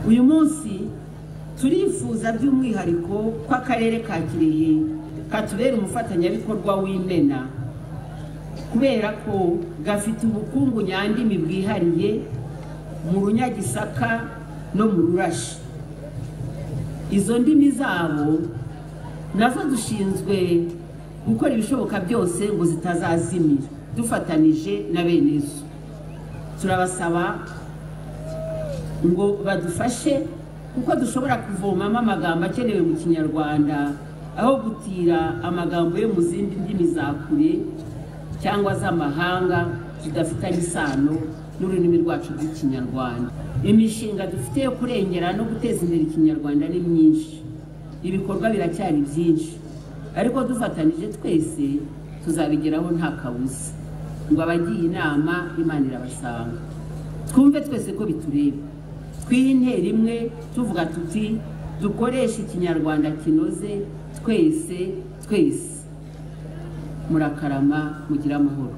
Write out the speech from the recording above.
Uyu munsi turifuza by'umwihariko ko akarere ka Kirehe katubera umufatanyabikorwa w'imena, kubera ko gafite ubukungu nyandimi bwihariye mu Runyagisaka no mu Rurashi. Izo ndimi zabo nazo dushinzwe gukora ibishoboka byose ngo zitazazimira, dufatanije na bene zo. Turabasaba ngo badufashe kuko dushobora kuvomamo amagambo akenewe mu Kinyarwanda, aho gutira amagambo yo mu zindi ndimi za kure cyangwa z'amahanga zidafitanye isano n'ururimi rwacu rw'Ikinyarwanda. Imishinga dufite yo kurengera no guteza imbere Ikinyarwanda ni myinshi, ibikorwa biracyari byinshi, ariko dufatanije twese tuzabigeraho nta kabuza. Ngo abagiye inama Imana irabasanga. Twumve twese ko bitureba, twihe intero imwe tuvuga tuti dukoreshe Ikinyarwanda kinoze twese twese. Murakarama, mugire amahoro.